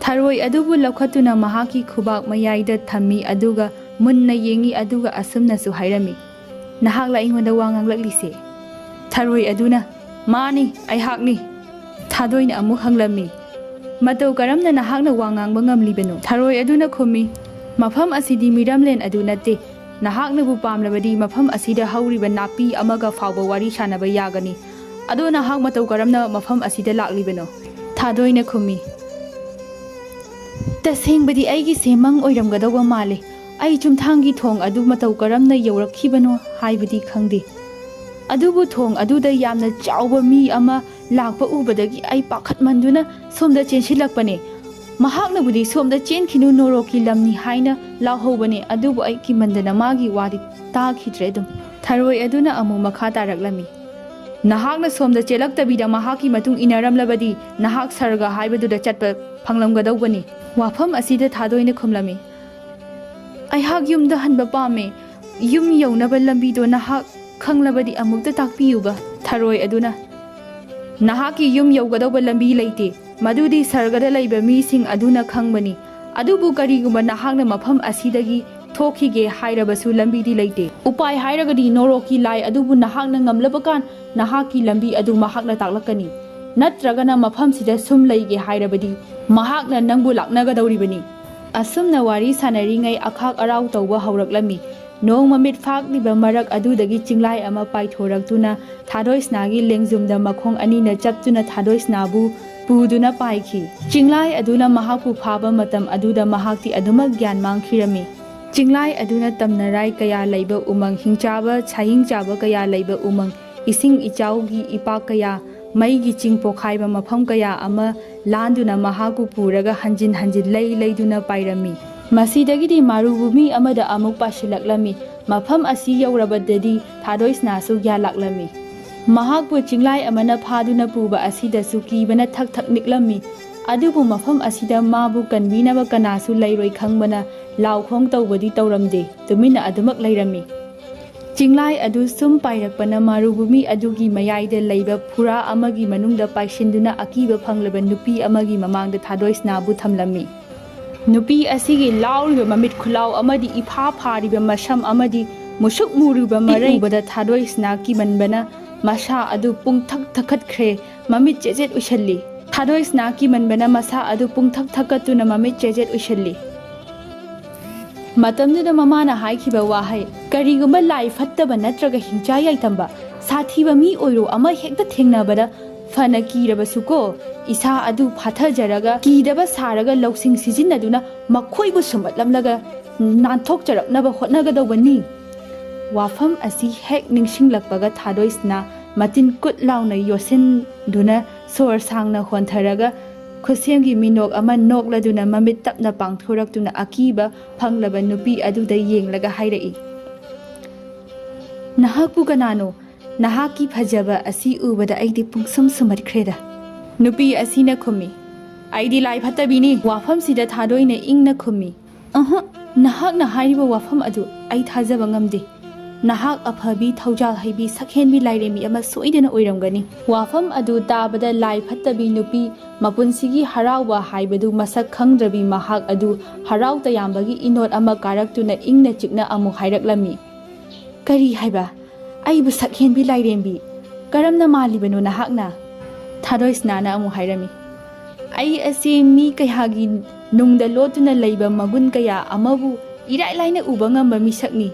ꯊꯔꯣꯏ ꯑꯗꯨꯕꯨ ꯂꯧꯈꯠꯇꯨꯅ ꯃꯍꯥꯛꯀꯤ ꯈꯨꯕꯥꯛ ꯃꯌꯥꯏꯗ ꯊꯝꯃꯤ, ꯑꯗꯨꯒ ꯃꯨꯟꯅ ꯌꯦꯡꯉꯤ, ꯑꯗꯨꯒ ꯑꯁꯨꯝꯅꯁꯨ ꯍꯥꯏꯔꯝꯃꯤ, "ꯅꯍꯥꯛꯂ ꯑꯩꯉꯣꯟꯗ ꯋꯥ ꯉꯥꯡꯂꯛꯂꯤꯁꯦ?" ꯊꯔꯣꯏ ꯑꯗꯨꯅ, "ꯃꯥꯅꯤ, ꯑꯩꯍꯥꯛꯅꯤ꯫" ꯊꯥꯗꯣꯏꯅ ꯑꯃꯨꯛ ꯍꯪꯂꯝꯃꯤ, "ꯃꯇꯧ ꯀꯔꯝꯅ ꯅꯍꯥꯛꯅ ꯋꯥ ꯉꯥꯡꯕ ꯉꯝꯂꯤꯕꯅꯣ?" ꯊꯔꯣꯏ ꯑꯗꯨꯅ ꯈꯨꯝꯃꯤ, "ꯃꯐꯝ ꯑꯁꯤꯗꯤ ꯃꯤꯔꯝꯂꯦꯟ ꯑꯗꯨ ꯅꯠꯇꯦ꯫ ꯅꯍꯥꯛꯅꯕꯨ ꯄꯥꯝꯂꯕꯗꯤ ꯃꯐꯝ ꯑꯁꯤꯗ ꯍꯧꯔꯤꯕ ꯅꯥꯄꯤ ꯑꯃꯒ ꯐꯥꯎꯕ ꯋꯥꯔꯤ ꯁꯥꯟꯅꯕ ꯌꯥꯒꯅꯤ꯫ ꯑꯗꯣ ꯅꯍꯥꯛ ꯃꯇꯧ ꯀꯔꯝꯅ ꯃꯐꯝ ꯑꯁꯤꯗ ꯂꯥꯛꯂꯤꯕꯅꯣ?" ꯊꯥꯗꯣꯏꯅ ꯈꯨꯝꯃꯤ, "ꯇꯁꯦꯡꯕꯗꯤ ꯑꯩꯒꯤꯁꯦ ꯃꯪ ꯑꯣꯏꯔꯝꯒꯗꯧꯕ ꯃꯥꯜꯂꯦ꯫ ꯑꯩ ꯆꯨꯝꯊꯥꯡꯒꯤ ꯊꯣꯡ ꯑꯗꯨ ꯃꯇꯧ ꯀꯔꯝꯅ ꯌꯧꯔꯛꯈꯤꯕꯅꯣ ꯍꯥꯏꯕꯗꯤ ꯈꯪꯗꯦ꯫ ꯑꯗꯨꯕꯨ ꯊꯣꯡ ꯑꯗꯨꯗ ꯌꯥꯝꯅ ꯆꯥꯎꯕ ꯃꯤ ꯑꯃ ꯂꯥꯛꯄ ꯎꯕꯗꯒꯤ ꯑꯩ ꯄꯥꯈꯠꯃꯟꯗꯨꯅ ꯁꯣꯝꯗ ꯆꯦꯟꯁꯤꯜꯂꯛꯄꯅꯦ꯫ ꯃꯍꯥꯛꯅꯕꯨꯗꯤ 'ꯁꯣꯝꯗ ꯆꯦꯟꯈꯤꯅꯨ, ꯅꯣꯔꯣꯛꯀꯤ ꯂꯝꯅꯤ' ꯍꯥꯏꯅ ꯂꯥꯎꯍꯧꯕꯅꯦ, ꯑꯗꯨꯕꯨ ꯑꯩ ꯀꯤꯃꯟꯗꯅ ꯃꯥꯒꯤ ꯋꯥꯗꯤ ꯇꯥꯈꯤꯗ꯭ꯔꯦ ꯑꯗꯨꯝ꯫" ꯊꯔꯣꯏ ꯑꯗꯨꯅ ꯑꯃꯨꯛ ꯃꯈꯥ ꯇꯥꯔꯛꯂꯝꯃꯤ, "ꯅꯍꯥꯛꯅ ꯁꯣꯝꯗ ꯆꯦꯜꯂꯛꯇꯕꯤꯗ ꯃꯍꯥꯛꯀꯤ ꯃꯇꯨꯡ ꯏꯟꯅꯔꯝꯂꯕꯗꯤ ꯅꯍꯥꯛ ꯁꯔꯒ ꯍꯥꯏꯕꯗꯨꯗ ꯆꯠꯄ ꯐꯪꯂꯝꯒꯗꯧꯕꯅꯤ꯫" ꯋꯥꯐꯝ ꯑꯁꯤꯗ ꯊꯥꯗꯣꯏꯅ ꯈꯨꯝꯂꯝꯃꯤ, "ꯑꯩꯍꯥꯛ ꯌꯨꯝꯗ ꯍꯟꯕ ꯄꯥꯝꯃꯦ꯫ ꯌꯨꯝ ꯌꯧꯅꯕ ꯂꯝꯕꯤꯗꯣ ꯅꯍꯥꯛ ꯈꯪꯂꯕꯗꯤ ꯑꯃꯨꯛꯇ ꯇꯥꯛꯄꯤꯌꯨꯕ꯫" ꯊꯔꯣꯏ ꯑꯗꯨꯅ, "ꯅꯍꯥꯛꯀꯤ ꯌꯨꯝ ꯌꯧꯒꯗꯧꯕ ꯂꯝꯕꯤ ꯂꯩꯇꯦ꯫ ꯃꯗꯨꯗꯤ ꯁꯔꯒꯗ ꯂꯩꯕ ꯃꯤꯁꯤꯡ ꯑꯗꯨꯅ ꯈꯪꯕꯅꯤ꯫ ꯑꯗꯨꯕꯨ ꯀꯔꯤꯒꯨꯝꯕ ꯅꯍꯥꯛꯅ ꯃꯐꯝ ꯑꯁꯤꯗꯒꯤ ꯊꯣꯛꯈꯤꯒꯦ ꯍꯥꯏꯔꯕꯁꯨ ꯂꯝꯕꯤꯗꯤ ꯂꯩꯇꯦ꯫ ꯎꯄꯥꯏ ꯍꯥꯏꯔꯒꯗꯤ ꯅꯣꯔꯣꯛꯀꯤ ꯂꯥꯏ ꯑꯗꯨꯕꯨ ꯅꯍꯥꯛꯅ ꯉꯝꯂꯕꯀꯥꯟ ꯅꯍꯥꯛꯀꯤ ꯂꯝꯕꯤ ꯑꯗꯨ ꯃꯍꯥꯛꯅ ꯇꯥꯛꯂꯛꯀꯅꯤ꯫ ꯅꯠꯇ꯭ꯔꯒꯅ ꯃꯐꯝꯁꯤꯗ ꯁꯨꯝ ꯂꯩꯒꯦ ꯍꯥꯏꯔꯕꯗꯤ ꯃꯍꯥꯛꯅ ꯅꯪꯕꯨ ꯂꯥꯛꯅꯒꯗꯧꯔꯤꯕꯅꯤ꯫" ꯑꯁꯨꯝꯅ ꯋꯥꯔꯤ ꯁꯥꯟꯅꯔꯤꯉꯩ ꯑꯈꯥꯛ ꯑꯔꯥꯎ ꯇꯧꯕ ꯍꯧꯔꯛꯂꯝꯃꯤ꯫ ꯅꯣꯡ ꯃꯃꯤꯠ ꯐꯥꯛꯂꯤꯕ ꯃꯔꯛ ꯑꯗꯨꯗꯒꯤ ꯆꯤꯡꯂꯥꯏ ꯑꯃ ꯄꯥꯏꯊꯣꯔꯛꯇꯨꯅ ꯊꯥꯗꯣꯏꯁꯅꯥꯒꯤ ꯂꯦꯡꯖꯨꯝꯗ ꯃꯈꯣꯡ ꯑꯅꯤꯅ ꯆꯞꯇꯨꯅ ꯊꯥꯗꯣꯏꯁꯅꯥꯕꯨ ꯄꯨꯗꯨꯅ ꯄꯥꯏꯈꯤ꯫ ꯆꯤꯡꯂꯥꯏ ꯑꯗꯨꯅ ꯃꯍꯥꯛꯄꯨ ꯐꯥꯕ ꯃꯇꯝ ꯑꯗꯨꯗ ꯃꯍꯥꯛꯇꯤ ꯑꯗꯨꯃꯛ ꯒ꯭ꯌꯥꯟ ꯃꯥꯡꯈꯤꯔꯝꯃꯤ꯫ ꯆꯤꯡꯂꯥꯏ ꯑꯗꯨꯅ ꯇꯝꯅꯔꯥꯏ ꯀꯌꯥ ꯂꯩꯕ ꯎꯃꯪ, ꯍꯤꯡꯆꯥꯕ, ꯁꯥꯍꯤꯡꯆꯥꯕ ꯀꯌꯥ ꯂꯩꯕ ꯎꯃꯪ, ꯏꯁꯤꯡ ꯏꯆꯥꯎꯒꯤ ꯏꯄꯥꯛ ꯀꯌꯥ, ꯃꯩꯒꯤ ꯆꯤꯡ ꯄꯣꯈꯥꯏꯕ ꯃꯐꯝ ꯀꯌꯥ ꯑꯃ ꯂꯥꯟꯗꯨꯅ ꯃꯍꯥꯛꯄꯨ ꯄꯨꯔꯒ ꯍꯟꯖꯤꯟ ꯍꯟꯖꯤꯟ ꯂꯩ ꯂꯩꯗꯨꯅ ꯄꯥꯏꯔꯝꯃꯤ꯫ ꯃꯁꯤꯗꯒꯤꯗꯤ ꯃꯥꯔꯨꯕꯨꯃꯤ ꯑꯃꯗ ꯑꯃꯨꯛ ꯄꯥꯏꯁꯤꯜꯂꯛꯂꯝꯃꯤ꯫ ꯃꯐꯝ ꯑꯁꯤ ꯌꯧꯔꯕꯗꯗꯤ ꯊꯥꯗꯣꯏꯁꯅꯥꯁꯨ ꯒ꯭ꯌꯥꯟ ꯂꯥꯛꯂꯝꯃꯤ꯫ ꯃꯍꯥꯛꯄꯨ ꯆꯤꯡꯂꯥꯏ ꯑꯃꯅ ꯐꯥꯗꯨꯅ ꯄꯨꯕ ꯑꯁꯤꯗꯁꯨ ꯀꯤꯕꯅ ꯊꯛ ꯊꯛ ꯅꯤꯛꯂꯝꯃꯤ꯫ ꯑꯗꯨꯕꯨ ꯃꯐꯝ ꯑꯁꯤꯗ ꯃꯥꯕꯨ ꯀꯟꯕꯤꯅꯕ ꯀꯅꯥꯁꯨ ꯂꯩꯔꯣꯏ ꯈꯪꯕꯅ ꯂꯥꯎꯈꯣꯡ ꯇꯧꯕꯗꯤ ꯇꯧꯔꯝꯗꯦ, ꯇꯨꯃꯤꯟꯅ ꯑꯗꯨꯃꯛ ꯂꯩꯔꯝꯃꯤ꯫ ꯆꯤꯡꯂꯥꯏ ꯑꯗꯨ ꯁꯨꯝ ꯄꯥꯏꯔꯛꯄꯅ ꯃꯥꯔꯨꯕꯨꯃꯤ ꯑꯗꯨꯒꯤ ꯃꯌꯥꯏꯗ ꯂꯩꯕ ꯐꯨꯔꯥ ꯑꯃꯒꯤ ꯃꯅꯨꯡꯗ ꯄꯥꯏꯁꯤꯟꯗꯨꯅ ꯑꯀꯤꯕ ꯐꯪꯂꯕ ꯅꯨꯄꯤ ꯑꯃꯒꯤ ꯃꯃꯥꯡꯗ ꯊꯥꯗꯣꯏꯁꯅꯥꯕꯨ ꯊꯝꯂꯝꯃꯤ꯫ ꯅꯨꯄꯤ ꯑꯁꯤꯒꯤ ꯂꯥꯎꯔꯤꯕ ꯃꯃꯤꯠ ꯈꯨꯂꯥꯎ ꯑꯃꯗꯤ ꯏꯐꯥ ꯐꯥꯔꯤꯕ ꯃꯁꯝ ꯑꯃꯗꯤ ꯃꯨꯁꯨꯛ ꯃꯨꯔꯤꯕ ꯃꯔꯩ ꯎꯕꯗ ꯊꯥꯗꯣꯏꯁꯅꯥ ꯀꯤꯃꯟꯕꯅ ꯃꯁꯥ ꯑꯗꯨ ꯄꯨꯡꯊꯛ ꯊꯛꯀꯠꯈ꯭ꯔꯦ, ꯃꯃꯤꯠ ꯆꯦꯠ ꯆꯦꯠ ꯎꯏꯁꯜꯂꯤ꯫ ꯊꯥꯗꯣꯏꯁꯅꯥ ꯀꯤꯃꯟꯕꯅ ꯃꯁꯥ ꯑꯗꯨ ꯄꯨꯡꯊꯛ ꯊꯛꯀꯠꯇꯨꯅ ꯃꯃꯤꯠ ꯆꯦꯖꯦꯠ ꯎꯏꯁꯤꯜꯂꯤ꯫ ꯃꯇꯝꯗꯨꯗ ꯃꯃꯥꯅ ꯍꯥꯏꯈꯤꯕ ꯋꯥꯍꯩ, "ꯀꯔꯤꯒꯨꯝꯕ ꯂꯥꯏ ꯐꯠꯇꯕ ꯅꯠꯇ꯭ꯔꯒ ꯍꯤꯡꯆꯥ ꯌꯥꯏꯇꯝꯕ, ꯁꯥꯊꯤꯕ ꯃꯤ ꯑꯣꯏꯔꯣ, ꯑꯃ ꯍꯦꯛꯇ ꯊꯦꯡꯅꯕꯗ ꯐꯅ ꯀꯤꯔꯕꯁꯨꯀꯣ, ꯏꯁꯥ ꯑꯗꯨ ꯐꯥꯊꯖꯔꯒ, ꯀꯤꯗꯕ ꯁꯥꯔꯒ ꯂꯧꯁꯤꯡ ꯁꯤꯖꯤꯟꯅꯗꯨꯅ ꯃꯈꯣꯏꯕꯨ ꯁꯨꯝꯍꯠꯂꯝꯂꯒ ꯅꯥꯟꯊꯣꯛꯆꯔꯛꯅꯕ ꯍꯣꯠꯅꯒꯗꯧꯕꯅꯤ"꯫ ꯋꯥꯐꯝ ꯑꯁꯤ ꯍꯦꯛ ꯅꯤꯡꯁꯤꯡꯂꯛꯄꯒ ꯊꯥꯗꯣꯏꯁꯅꯥ ꯃꯇꯤꯟ ꯀꯨꯠ ꯂꯥꯎꯅ ꯌꯣꯠꯁꯤꯟꯗꯨꯅ ꯁꯣꯔ ꯁꯥꯡꯅ ꯍꯣꯟꯊꯔꯒ ꯈꯨꯠꯁꯦꯝꯒꯤ ꯃꯤꯅꯣꯛ ꯑꯃ ꯅꯣꯛꯂꯗꯨꯅ ꯃꯃꯤꯠ ꯇꯞꯅ ꯄꯥꯡꯊꯣꯔꯛꯇꯨꯅ ꯑꯀꯤꯕ ꯐꯪꯂꯕ ꯅꯨꯄꯤ ꯑꯗꯨꯗ ꯌꯦꯡꯂꯒ ꯍꯥꯏꯔꯛꯏ, "ꯅꯍꯥꯛꯄꯨ ꯀꯅꯥꯅꯣ? ꯅꯍꯥꯛꯀꯤ ꯐꯖꯕ ꯑꯁꯤ ꯎꯕꯗ ꯑꯩꯗꯤ ꯄꯨꯡꯁꯨꯝ ꯁꯨꯝꯍꯠꯈ꯭ꯔꯦꯗ"꯫ ꯅꯨꯄꯤ ꯑꯁꯤꯅ ꯈꯨꯝꯃꯤ, "ꯑꯩꯗꯤ ꯂꯥꯏ ꯐꯠꯇꯕꯤꯅꯤ"꯫ ꯋꯥꯐꯝꯁꯤꯗ ꯊꯥꯗꯣꯏꯅ ꯏꯪꯅ ꯈꯨꯝꯃꯤ, "ꯑꯍ, ꯅꯍꯥꯛꯅ ꯍꯥꯏꯔꯤꯕ ꯋꯥꯐꯝ ꯑꯗꯨ ꯑꯩ ꯊꯥꯖꯕ ꯉꯝꯗꯦ꯫ ꯅꯍꯥꯛ ꯑꯐꯕꯤ, ꯊꯧꯖꯥꯜ ꯍꯩꯕꯤ, ꯁꯛꯍꯦꯟꯕꯤ ꯂꯥꯏꯔꯦꯝꯕꯤ ꯑꯃ ꯁꯣꯏꯗꯅ ꯑꯣꯏꯔꯝꯒꯅꯤ"꯫ ꯋꯥꯐꯝ ꯑꯗꯨ ꯇꯥꯕꯗ ꯂꯥꯏ ꯐꯠꯇꯕꯤ ꯅꯨꯄꯤ ꯃꯄꯨꯟꯁꯤꯒꯤ ꯍꯔꯥꯎꯕ ꯍꯥꯏꯕꯗꯨ ꯃꯁꯛ ꯈꯪꯗ꯭ꯔꯕꯤ ꯃꯍꯥꯛ ꯑꯗꯨ ꯍꯔꯥꯎ ꯇꯌꯥꯝꯕꯒꯤ ꯏꯅꯣꯠ ꯑꯃ ꯀꯥꯔꯛꯇꯨꯅ ꯏꯪꯅ ꯆꯤꯛꯅ ꯑꯃꯨꯛ ꯍꯥꯏꯔꯛꯂꯝꯃꯤ, "ꯀꯔꯤ ꯍꯥꯏꯕ? ꯑꯩꯕꯨ ꯁꯛꯍꯦꯟꯕꯤ ꯂꯥꯏꯔꯦꯝꯕꯤ? ꯀꯔꯝꯅ ꯃꯥꯜꯂꯤꯕꯅꯣ ꯅꯍꯥꯛꯅ?" ꯊꯥꯗꯣꯏꯁꯅꯥꯅ ꯑꯃꯨꯛ ꯍꯥꯏꯔꯝꯃꯤ, "ꯑꯩ ꯑꯁꯤ ꯃꯤ ꯀꯌꯥꯒꯤ ꯅꯨꯡꯗ ꯂꯣꯠꯇꯨꯅ ꯂꯩꯕ ꯃꯒꯨꯟ ꯀꯌꯥ ꯑꯃꯕꯨ ꯏꯔꯥꯏ ꯂꯥꯏꯅ ꯎꯕ ꯉꯝꯕ ꯃꯤꯁꯛꯅꯤ꯫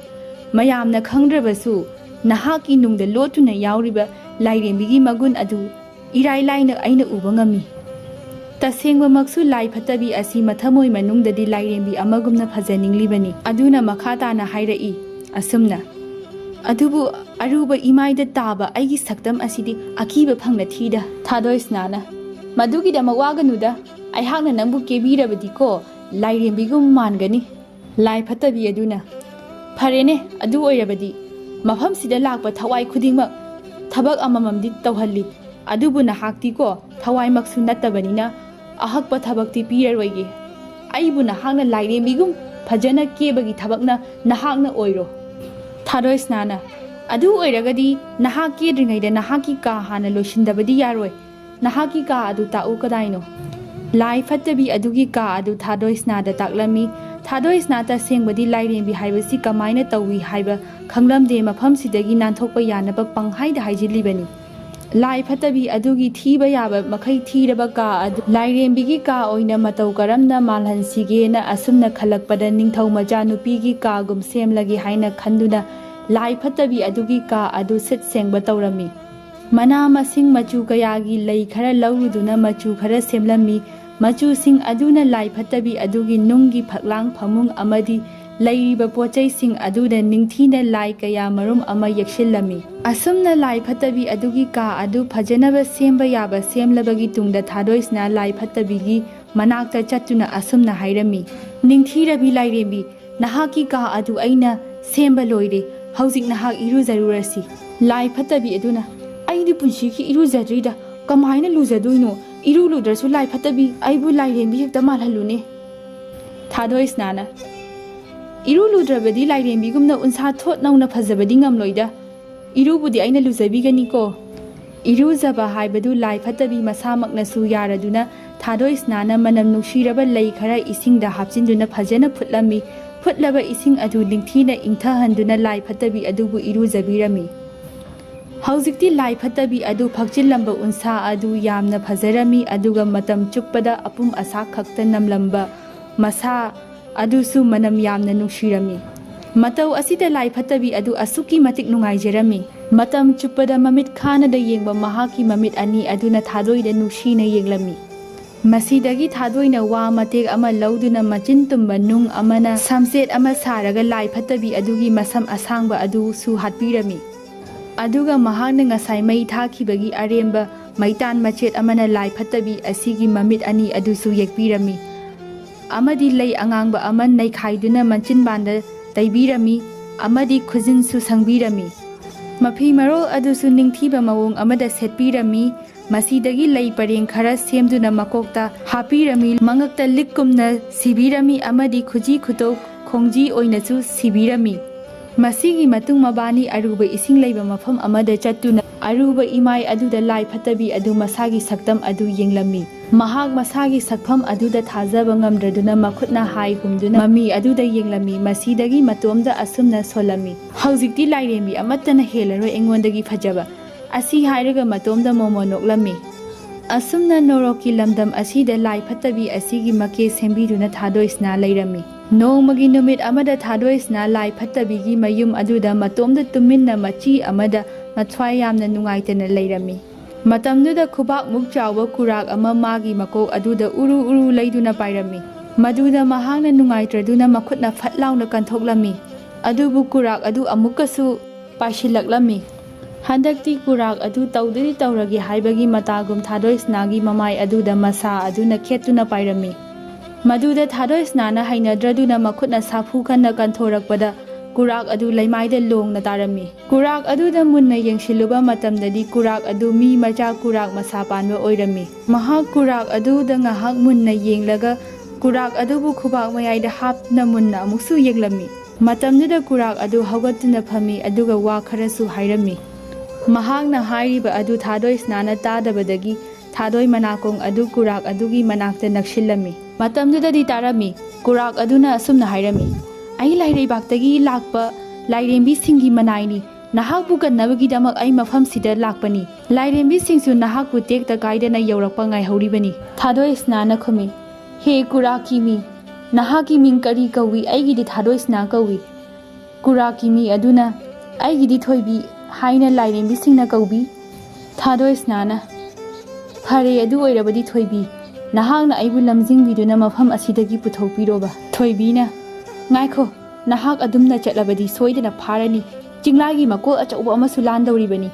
ꯃꯌꯥꯝꯅ ꯈꯪꯗ꯭ꯔꯕꯁꯨ ꯅꯍꯥꯛꯀꯤ ꯅꯨꯡꯗ ꯂꯣꯠꯇꯨꯅ ꯌꯥꯎꯔꯤꯕ ꯂꯥꯏꯔꯦꯝꯕꯤꯒꯤ ꯃꯒꯨꯟ ꯑꯗꯨ ꯏꯔꯥꯏ ꯂꯥꯏꯅ ꯑꯩꯅ ꯎꯕ ꯉꯝꯃꯤ꯫ ꯇꯁꯦꯡꯕꯃꯛꯁꯨ ꯂꯥꯏ ꯐꯠꯇꯕꯤ ꯑꯁꯤ ꯃꯊꯃꯣꯏ ꯃꯅꯨꯡꯗꯗꯤ ꯂꯥꯏꯔꯦꯝꯕꯤ ꯑꯃꯒꯨꯝꯅ ꯐꯖꯅꯤꯡꯂꯤꯕꯅꯤ"꯫ ꯑꯗꯨꯅ ꯃꯈꯥ ꯇꯥꯅ ꯍꯥꯏꯔꯛꯏ ꯑꯁꯨꯝꯅ, "ꯑꯗꯨꯕꯨ ꯑꯔꯨꯕ ꯏꯃꯥꯏꯗ ꯇꯥꯕ ꯑꯩꯒꯤ ꯁꯛꯇꯝ ꯑꯁꯤꯗꯤ ꯑꯀꯤꯕ ꯐꯪꯅ ꯊꯤꯗ"꯫ ꯊꯥꯗꯣꯏꯁꯅꯥꯅ, "ꯃꯗꯨꯒꯤꯗꯃꯛ ꯋꯥꯒꯅꯨꯗ, ꯑꯩꯍꯥꯛꯅ ꯅꯪꯕꯨ ꯀꯦꯕꯤꯔꯕꯗꯤꯀꯣ ꯂꯥꯏꯔꯦꯝꯕꯤꯒꯨꯝ ꯃꯥꯟꯒꯅꯤ"꯫ ꯂꯥꯏ ꯐꯠꯇꯕꯤ ꯑꯗꯨꯅ, "ꯐꯔꯦꯅꯦ, ꯑꯗꯨ ꯑꯣꯏꯔꯕꯗꯤ ꯃꯐꯝꯁꯤꯗ ꯂꯥꯛꯄ ꯊꯋꯥꯏ ꯈꯨꯗꯤꯡꯃꯛ ꯊꯕꯛ ꯑꯃꯃꯝꯗꯤ ꯇꯧꯍꯜꯂꯤ, ꯑꯗꯨꯕꯨ ꯅꯍꯥꯛꯇꯤꯀꯣ ꯊꯋꯥꯏꯃꯛꯁꯨ ꯅꯠꯇꯕꯅꯤꯅ ꯑꯍꯛꯄ ꯊꯕꯛꯇꯤ ꯄꯤꯔꯔꯣꯏꯒꯦ꯫ ꯑꯩꯕꯨ ꯅꯍꯥꯛꯅ ꯂꯥꯏꯔꯦꯝꯕꯤꯒꯨꯝ ꯐꯖꯅ ꯀꯦꯕꯒꯤ ꯊꯕꯛꯅ ꯅꯍꯥꯛꯅ ꯑꯣꯏꯔꯣ"꯫ ꯊꯥꯗꯣꯏꯁꯅꯥꯅ, "ꯑꯗꯨ ꯑꯣꯏꯔꯒꯗꯤ ꯅꯍꯥꯛ ꯀꯦꯗ꯭ꯔꯤꯉꯩꯗ ꯅꯍꯥꯛꯀꯤ ꯀꯥ ꯍꯥꯟꯅ ꯂꯣꯏꯁꯤꯟꯗꯕꯗꯤ ꯌꯥꯔꯣꯏ꯫ ꯅꯍꯥꯛꯀꯤ ꯀꯥ ꯑꯗꯨ ꯇꯥꯛꯎ ꯀꯗꯥꯏꯅꯣ?" ꯂꯥꯏ ꯐꯠꯇꯕꯤ ꯑꯗꯨꯒꯤ ꯀꯥ ꯑꯗꯨ ꯊꯥꯗꯣꯏꯁꯅꯥꯗ ꯇꯥꯛꯂꯝꯃꯤ꯫ ꯊꯥꯗꯣꯏꯁꯅꯥ ꯇꯁꯦꯡꯕꯗꯤ ꯂꯥꯏꯔꯦꯝꯕꯤ ꯍꯥꯏꯕꯁꯤ ꯀꯃꯥꯏꯅ ꯇꯧꯏ ꯍꯥꯏꯕ ꯈꯪꯂꯝꯗꯦ, ꯃꯐꯝꯁꯤꯗꯒꯤ ꯅꯥꯟꯊꯣꯛꯄ ꯌꯥꯅꯕ ꯄꯪꯍꯥꯏꯗ ꯍꯥꯏꯖꯤꯜꯂꯤꯕꯅꯤ꯫ ꯂꯥꯏ ꯐꯠꯇꯕꯤ ꯑꯗꯨꯒꯤ ꯊꯤꯕ ꯌꯥꯕ ꯃꯈꯩ ꯊꯤꯔꯕ ꯀꯥ ꯑꯗꯨ ꯂꯥꯏꯔꯦꯝꯕꯤꯒꯤ ꯀꯥ ꯑꯣꯏꯅ ꯃꯇꯧ ꯀꯔꯝꯅ ꯃꯥꯜꯍꯟꯁꯤꯒꯦꯅ ꯑꯁꯨꯝꯅ ꯈꯜꯂꯛꯄꯗ, ꯅꯤꯡꯊꯧ ꯃꯆꯥ ꯅꯨꯄꯤꯒꯤ ꯀꯥꯒꯨꯝ ꯁꯦꯝꯂꯒꯦ ꯍꯥꯏꯅ ꯈꯟꯗꯨꯅ, ꯂꯥꯏ ꯐꯠꯇꯕꯤ ꯑꯗꯨꯒꯤ ꯀꯥ ꯑꯗꯨ ꯁꯤꯠ ꯁꯦꯡꯕ ꯇꯧꯔꯝꯃꯤ꯫ ꯃꯅꯥ ꯃꯁꯤꯡ ꯃꯆꯨ ꯀꯌꯥꯒꯤ ꯂꯩ ꯈꯔ ꯂꯧꯔꯨꯗꯨꯅ ꯃꯆꯨ ꯈꯔ ꯁꯦꯝꯂꯝꯃꯤ꯫ ꯃꯆꯨꯁꯤꯡ ꯑꯗꯨꯅ ꯂꯥꯏ ꯐꯠꯇꯕꯤ ꯑꯗꯨꯒꯤ ꯅꯨꯡꯒꯤ ꯐꯛꯂꯥꯡ, ꯐꯃꯨꯡ ꯑꯃꯗꯤ ꯂꯩꯔꯤꯕ ꯄꯣꯠꯆꯩꯁꯤꯡ ꯑꯗꯨꯗ ꯅꯤꯡꯊꯤꯅ ꯂꯥꯏ ꯀꯌꯥ ꯃꯔꯨꯝ ꯑꯃ ꯌꯦꯛꯁꯤꯜꯂꯝꯃꯤ꯫ ꯑꯁꯨꯝꯅ ꯂꯥꯏ ꯐꯠꯇꯕꯤ ꯑꯗꯨꯒꯤ ꯀꯥ ꯑꯗꯨ ꯐꯖꯅꯕ ꯁꯦꯝꯕ ꯌꯥꯕ ꯁꯦꯝꯂꯕꯒꯤ ꯇꯨꯡꯗ, ꯊꯥꯗꯣꯏꯁꯅꯥ ꯂꯥꯏ ꯐꯠꯇꯕꯤꯒꯤ ꯃꯅꯥꯛꯇ ꯆꯠꯇꯨꯅ ꯑꯁꯨꯝꯅ ꯍꯥꯏꯔꯝꯃꯤ, "ꯅꯤꯡꯊꯤꯔꯕꯤ ꯂꯥꯏꯔꯦꯝꯕꯤ, ꯅꯍꯥꯛꯀꯤ ꯀꯥ ꯑꯗꯨ ꯑꯩꯅ ꯁꯦꯝꯕ ꯂꯣꯏꯔꯦ꯫ ꯍꯧꯖꯤꯛ ꯅꯍꯥꯛ ꯏꯔꯨꯖꯔꯨꯔꯁꯤ꯫" ꯂꯥꯏ ꯐꯠꯇꯕꯤ ꯑꯗꯨꯅ, "ꯑꯩꯗꯤ ꯄꯨꯟꯁꯤꯒꯤ ꯏꯔꯨꯖꯗ꯭ꯔꯤꯗ, ꯀꯃꯥꯏꯅ ꯂꯨꯖꯗꯣꯏꯅꯣ? ꯏꯔꯨ ꯂꯨꯗ꯭ꯔꯁꯨ ꯂꯥꯏ ꯐꯠꯇꯕꯤ, ꯑꯩꯕꯨ ꯂꯥꯏꯔꯦꯝꯕꯤ ꯍꯦꯛꯇ ꯃꯥꯜꯍꯜꯂꯨꯅꯦ꯫" ꯊꯥꯗꯣꯏꯁꯅꯥꯅ, "ꯏꯔꯨ ꯂꯨꯗ꯭ꯔꯕꯗꯤ ꯂꯥꯏꯔꯦꯝꯕꯤꯒꯨꯝꯅ ꯎꯟꯁꯥ ꯊꯣꯠ ꯅꯧꯅ ꯐꯖꯕꯗꯤ ꯉꯝꯂꯣꯏꯗ꯫ ꯏꯔꯨꯕꯨꯗꯤ ꯑꯩꯅ ꯂꯨꯖꯕꯤꯒꯅꯤꯀꯣ꯫" ꯏꯔꯨꯖꯕ ꯍꯥꯏꯕꯗꯨ ꯂꯥꯏ ꯐꯠꯇꯕꯤ ꯃꯁꯥꯃꯛꯅꯁꯨ ꯌꯥꯔꯗꯨꯅ, ꯊꯥꯗꯣꯏꯁꯅꯥꯅ ꯃꯅꯝ ꯅꯨꯡꯁꯤꯔꯕ ꯂꯩ ꯈꯔ ꯏꯁꯤꯡꯗ ꯍꯥꯞꯆꯤꯟꯗꯨꯅ ꯐꯖꯅ ꯐꯨꯠꯂꯝꯃꯤ꯫ ꯐꯨꯠꯂꯕ ꯏꯁꯤꯡ ꯑꯗꯨ ꯅꯤꯡꯊꯤꯅ ꯏꯪꯊꯍꯟꯗꯨꯅ ꯂꯥꯏ ꯐꯠꯇꯕꯤ ꯑꯗꯨꯕꯨ ꯏꯔꯨꯖꯕꯤꯔꯝꯃꯤ꯫ ꯍꯧꯖꯤꯛꯇꯤ ꯂꯥꯏ ꯐꯠꯇꯕꯤ ꯑꯗꯨ ꯐꯛꯆꯤꯜꯂꯝꯕ ꯎꯟꯁꯥ ꯑꯗꯨ ꯌꯥꯝꯅ ꯐꯖꯔꯝꯃꯤ, ꯑꯗꯨꯒ ꯃꯇꯝ ꯆꯨꯞꯄꯗ ꯑꯄꯨꯝ ꯑꯁꯥ ꯈꯛꯇ ꯅꯝꯂꯝꯕ ꯃꯁꯥ ꯑꯗꯨꯁꯨ ꯃꯅꯝ ꯌꯥꯝꯅ ꯅꯨꯡꯁꯤꯔꯝꯃꯤ꯫ ꯃꯇꯧ ꯑꯁꯤꯗ ꯂꯥꯏ ꯐꯠꯇꯕꯤ ꯑꯗꯨ ꯑꯁꯨꯛꯀꯤ ꯃꯇꯤꯛ ꯅꯨꯡꯉꯥꯏꯖꯔꯝꯃꯤ꯫ ꯃꯇꯝ ꯆꯨꯞꯄꯗ ꯃꯃꯤꯠ ꯈꯥꯅꯗ ꯌꯦꯡꯕ ꯃꯍꯥꯛꯀꯤ ꯃꯃꯤꯠ ꯑꯅꯤ ꯑꯗꯨꯅ ꯊꯥꯗꯣꯏꯗ ꯅꯨꯡꯁꯤꯅ ꯌꯦꯡꯂꯝꯃꯤ꯫ ꯃꯁꯤꯗꯒꯤ ꯊꯥꯗꯣꯏꯅ ꯋꯥ ꯃꯇꯦꯛ ꯑꯃ ꯂꯧꯗꯨꯅ ꯃꯆꯤꯟ ꯇꯨꯝꯕ ꯅꯨꯡ ꯑꯃꯅ ꯁꯝꯆꯦꯠ ꯑꯃ ꯁꯥꯔꯒ ꯂꯥꯏ ꯐꯠꯇꯕꯤ ꯑꯗꯨꯒꯤ ꯃꯁꯝ ꯑꯁꯥꯡꯕ ꯑꯗꯨꯁꯨ ꯍꯥꯠꯄꯤꯔꯝꯃꯤ꯫ ꯑꯗꯨꯒ ꯃꯍꯥꯛꯅ ꯉꯁꯥꯏ ꯃꯩ ꯊꯥꯈꯤꯕꯒꯤ ꯑꯔꯦꯝꯕ ꯃꯩꯇꯥꯟ ꯃꯆꯦꯠ ꯑꯃꯅ ꯂꯥꯏ ꯐꯠꯇꯕꯤ ꯑꯁꯤꯒꯤ ꯃꯃꯤꯠ ꯑꯅꯤ ꯑꯗꯨꯁꯨ ꯌꯦꯛꯄꯤꯔꯝꯃꯤ꯫ ꯑꯃꯗꯤ ꯂꯩ ꯑꯉꯥꯡꯕ ꯑꯃ ꯅꯩꯈꯥꯏꯗꯨꯅ ꯃꯆꯤꯟꯕꯥꯟꯗ ꯇꯩꯕꯤꯔꯝꯃꯤ꯫ ꯑꯃꯗꯤ ꯈꯨꯖꯤꯟꯁꯨ ꯁꯪꯕꯤꯔꯝꯃꯤ꯫ ꯃꯐꯤ ꯃꯔꯣꯜ ꯑꯗꯨꯁꯨ ꯅꯤꯡꯊꯤꯕ ꯃꯑꯣꯡ ꯑꯃꯗ ꯁꯦꯠꯄꯤꯔꯝꯃꯤ꯫ ꯃꯁꯤꯗꯒꯤ ꯂꯩ ꯄꯔꯦꯡ ꯈꯔ ꯁꯦꯝꯗꯨꯅ ꯃꯀꯣꯛꯇ ꯍꯥꯞꯄꯤꯔꯝꯃꯤ꯫ ꯃꯉꯛꯇ ꯂꯤꯛꯀꯨꯝꯅ ꯁꯤꯕꯤꯔꯝꯃꯤ ꯑꯃꯗꯤ ꯈꯨꯖꯤ ꯈꯨꯇꯣꯛ ꯈꯣꯡꯖꯤ ꯑꯣꯏꯅꯁꯨ ꯁꯤꯕꯤꯔꯝꯃꯤ꯫ ꯃꯁꯤꯒꯤ ꯃꯇꯨꯡ ꯃꯕꯥꯅꯤ ꯑꯔꯨꯕ ꯏꯁꯤꯡ ꯂꯩꯕ ꯃꯐꯝ ꯑꯃꯗ ꯆꯠꯇꯨꯅ ꯑꯔꯨꯕ ꯏꯃꯥꯏ ꯑꯗꯨꯗ ꯂꯥꯏ ꯐꯠꯇꯕꯤ ꯑꯗꯨ ꯃꯁꯥꯒꯤ ꯁꯛꯇꯝ ꯑꯗꯨ ꯌꯦꯡꯂꯝꯃꯤ꯫ ꯃꯍꯥꯛ ꯃꯁꯥꯒꯤ ꯁꯛꯐꯝ ꯑꯗꯨꯗ ꯊꯥꯖꯕ ꯉꯝꯗ꯭ꯔꯗꯨꯅ ꯃꯈꯨꯠꯅ ꯍꯥꯏ ꯍꯨꯝꯗꯨꯅ ꯃꯃꯤ ꯑꯗꯨꯗ ꯌꯦꯡꯂꯝꯃꯤ꯫ ꯃꯁꯤꯗꯒꯤ ꯃꯇꯣꯝꯗ ꯑꯁꯨꯝꯅ ꯁꯣꯜꯂꯝꯃꯤ, "ꯍꯧꯖꯤꯛꯇꯤ ꯂꯥꯏꯔꯦꯝꯕꯤ ꯑꯃꯠꯇꯅ ꯍꯦꯜꯂꯔꯣꯏ ꯑꯩꯉꯣꯟꯗꯒꯤ ꯐꯖꯕ꯫ ꯑꯁꯤ ꯍꯥꯏꯔꯒ ꯃꯇꯣꯝꯗ ꯃꯣꯃꯣ ꯅꯣꯛꯂꯝꯃꯤ꯫ ꯑꯁꯨꯝꯅ ꯅꯣꯔꯣꯛꯀꯤ ꯂꯝꯗꯝ ꯑꯁꯤꯗ ꯂꯥꯏ ꯐꯠꯇꯕꯤ ꯑꯁꯤꯒꯤ ꯃꯀꯦ ꯁꯦꯝꯕꯤꯗꯨꯅ ꯊꯥꯗꯣꯏꯁꯅꯥ ꯂꯩꯔꯝꯃꯤ꯫ ꯅꯣꯡꯃꯒꯤ ꯅꯨꯃꯤꯠ ꯑꯃꯗ ꯊꯥꯗꯣꯏꯁꯅꯥ ꯂꯥꯏ ꯐꯠꯇꯕꯤꯒꯤ ꯃꯌꯨꯝ ꯑꯗꯨꯗ ꯃꯇꯣꯝꯗ ꯇꯨꯃꯤꯟꯅ ꯃꯆꯤ ꯑꯃꯗ ꯃꯊ꯭ꯋꯥꯏ ꯌꯥꯝꯅ ꯅꯨꯡꯉꯥꯏꯇꯅ ꯂꯩꯔꯝꯃꯤ꯫ ꯃꯇꯝꯗꯨꯗ ꯈꯨꯕꯥꯛꯃꯨꯛ ꯆꯥꯎꯕ ꯀꯨꯔꯥꯛ ꯑꯃ ꯃꯥꯒꯤ ꯃꯀꯣꯛ ꯑꯗꯨꯗ ꯎꯔꯨ ꯎꯔꯨ ꯂꯩꯗꯨꯅ ꯄꯥꯏꯔꯝꯃꯤ꯫ ꯃꯗꯨꯗ ꯃꯍꯥꯛꯅ ꯅꯨꯡꯉꯥꯏꯇ꯭ꯔꯗꯨꯅ ꯃꯈꯨꯠꯅ ꯐꯠ ꯂꯥꯎꯅ ꯀꯟꯊꯣꯛꯂꯝꯃꯤ꯫ ꯑꯗꯨꯕꯨ ꯀꯨꯔꯥꯛ ꯑꯗꯨ ꯑꯃꯨꯛꯀꯁꯨ ꯄꯥꯏꯁꯤꯜꯂꯛꯂꯝꯃꯤ꯫ ꯍꯟꯗꯛꯇꯤ ꯀꯨꯔꯥꯛ ꯑꯗꯨ ꯇꯧꯗꯗꯤ ꯇꯧꯔꯒꯦ ꯍꯥꯏꯕꯒꯤ ꯃꯇꯥꯒꯨꯝ ꯊꯥꯗꯣꯏꯁꯅꯥꯒꯤ ꯃꯃꯥꯏ ꯑꯗꯨꯗ ꯃꯁꯥ ꯑꯗꯨꯅ ꯈꯦꯠꯇꯨꯅ ꯄꯥꯏꯔꯝꯃꯤ꯫ ꯃꯗꯨꯗ ꯊꯥꯗꯣꯏꯁꯅꯥꯅ ꯍꯩꯅꯗ꯭ꯔꯗꯨꯅ ꯃꯈꯨꯠꯅ ꯁꯥꯐꯨ ꯈꯟꯅ ꯀꯟꯊꯣꯔꯛꯄꯗ ꯀꯨꯔꯥꯛ ꯑꯗꯨ ꯂꯩꯃꯥꯏꯗ ꯂꯣꯡꯅ ꯇꯥꯔꯝꯃꯤ꯫ ꯀꯨꯔꯥꯛ ꯑꯗꯨꯗ ꯃꯨꯟꯅ ꯌꯦꯡꯁꯤꯜꯂꯨꯕ ꯃꯇꯝꯗꯗꯤ ꯀꯨꯔꯥꯛ ꯑꯗꯨ ꯃꯤ ꯃꯆꯥ ꯀꯨꯔꯥꯛ ꯃꯁꯥ ꯄꯥꯟꯕ ꯑꯣꯏꯔꯝꯃꯤ꯫ ꯃꯍꯥꯛ ꯀꯨꯔꯥꯛ ꯑꯗꯨꯗ ꯉꯥꯏꯍꯥꯛ ꯃꯨꯟꯅ ꯌꯦꯡꯂꯒ ꯀꯨꯔꯥꯛ ꯑꯗꯨꯕꯨ ꯈꯨꯕꯥꯛ ꯃꯌꯥꯏꯗ ꯍꯥꯞꯇꯨꯅ ꯃꯨꯟꯅ ꯑꯃꯨꯛꯁꯨ ꯌꯦꯡꯂꯝꯃꯤ꯫ ꯃꯇꯝꯗꯨꯗ ꯀꯨꯔꯥꯛ ꯑꯗꯨ ꯍꯧꯒꯠꯇꯨꯅ ꯐꯝꯃꯤ, ꯑꯗꯨꯒ ꯋꯥ ꯈꯔꯁꯨ ꯍꯥꯏꯔꯝꯃꯤ꯫ ꯃꯍꯥꯛꯅ ꯍꯥꯏꯔꯤꯕ ꯑꯗꯨ ꯊꯥꯗꯣꯏꯁꯅꯥꯅ ꯇꯥꯗꯕꯗꯒꯤ ꯊꯥꯗꯣꯏ ꯃꯅꯥꯀꯣꯡ ꯑꯗꯨ ꯀꯨꯔꯥꯛ ꯑꯗꯨꯒꯤ ꯃꯅꯥꯛꯇ ꯅꯛꯁꯤꯜꯂꯝꯃꯤ꯫ ꯃꯇꯝꯗꯨꯗꯗꯤ ꯇꯥꯔꯝꯃꯤ꯫ ꯀꯨꯔꯥꯛ ꯑꯗꯨꯅ ꯑꯁꯨꯝꯅ ꯍꯥꯏꯔꯝꯃꯤ, "ꯑꯩ ꯂꯥꯏꯔꯩꯕꯥꯛꯇꯒꯤ ꯂꯥꯛꯄ ꯂꯥꯏꯔꯦꯝꯕꯤꯁꯤꯡꯒꯤ ꯃꯅꯥꯏꯅꯤ꯫ ꯅꯍꯥꯛꯄꯨ ꯀꯟꯅꯕꯒꯤꯗꯃꯛ ꯑꯩ ꯃꯐꯝꯁꯤꯗ ꯂꯥꯛꯄꯅꯤ꯫ ꯂꯥꯏꯔꯦꯝꯕꯤꯁꯤꯡꯁꯨ ꯅꯍꯥꯛꯄꯨ ꯇꯦꯛꯇ ꯀꯥꯏꯗꯅ ꯌꯧꯔꯛꯄ ꯉꯥꯏꯍꯧꯔꯤꯕꯅꯤ꯫" ꯊꯥꯗꯣꯏꯁꯅꯥꯅ ꯈꯨꯝꯃꯤ, "ꯍꯦ ꯀꯨꯔꯥꯛꯀꯤ ꯃꯤ, ꯅꯍꯥꯛꯀꯤ ꯃꯤꯡ ꯀꯔꯤ ꯀꯧꯏ? ꯑꯩꯒꯤꯗꯤ ꯊꯥꯗꯣꯏꯁꯅꯥ ꯀꯧꯏ꯫" ꯀꯨꯔꯥꯛꯀꯤ ꯃꯤ ꯑꯗꯨꯅ, "ꯑꯩꯒꯤꯗꯤ ꯊꯣꯏꯕꯤ ꯍꯥꯏꯅ ꯂꯥꯏꯔꯦꯝꯕꯤꯁꯤꯡꯅ ꯀꯧꯕꯤ꯫" ꯊꯥꯗꯣꯏꯁꯅꯥꯅ, "ꯐꯔꯦ, ꯑꯗꯨ ꯑꯣꯏꯔꯕꯗꯤ ꯊꯣꯏꯕꯤ, ꯅꯍꯥꯛꯅ ꯑꯩꯕꯨ ꯂꯝꯖꯤꯡꯕꯤꯗꯨꯅ ꯃꯐꯝ ꯑꯁꯤꯗꯒꯤ ꯄꯨꯊꯣꯛꯄꯤꯔꯣꯕ꯫" ꯊꯣꯏꯕꯤꯅ, "ꯉꯥꯏꯈꯣ, ꯅꯍꯥꯛ ꯑꯗꯨꯝꯅ ꯆꯠꯂꯕꯗꯤ ꯁꯣꯏꯗꯅ ꯐꯥꯔꯅꯤ꯫ ꯆꯤꯡꯂꯥꯒꯤ ꯃꯀꯣꯜ ꯑꯆꯧꯕ ꯑꯃꯁꯨ ꯂꯥꯟꯗꯧꯔꯤꯕꯅꯤ꯫"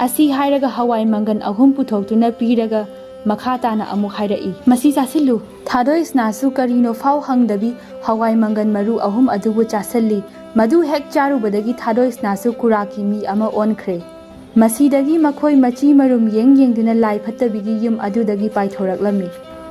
ꯑꯁꯤ ꯍꯥꯏꯔꯒ ꯍꯋꯥꯏ ꯃꯪꯒꯟ ꯑꯍꯨꯝ ꯄꯨꯊꯣꯛꯇꯨꯅ ꯄꯤꯔꯒ ꯃꯈꯥ ꯇꯥꯅ ꯑꯃꯨꯛ ꯍꯥꯏꯔꯛꯏ, "ꯃꯁꯤ ꯆꯥꯁꯤꯜꯂꯨ꯫" ꯊꯥꯗꯣꯏꯁꯅꯥꯁꯨ ꯀꯔꯤꯅꯣ ꯐꯥꯎ ꯍꯪꯗꯕꯤ ꯍꯋꯥꯏ ꯃꯪꯒꯟ ꯃꯔꯨ ꯑꯍꯨꯝ ꯑꯗꯨꯕꯨ ꯆꯥꯁꯤꯜꯂꯤ꯫ ꯃꯗꯨ ꯍꯦꯛ ꯆꯥꯔꯨꯕꯗꯒꯤ ꯊꯥꯗꯣꯏꯁꯅꯥꯁꯨ ꯀꯨꯔꯥꯛꯀꯤ ꯃꯤ ꯑꯃ ꯑꯣꯟꯈ꯭ꯔꯦ꯫ ꯃꯁꯤꯗꯒꯤ ꯃꯈꯣꯏ ꯃꯆꯤ ꯃꯔꯨꯝ ꯌꯦꯡ ꯌꯦꯡꯗꯨꯅ ꯂꯥꯏ ꯐꯠꯇꯕꯤꯒꯤ ꯌꯨꯝ ꯑꯗꯨꯗꯒꯤ ꯄꯥꯏꯊꯣꯔꯛꯂꯝꯃꯤ꯫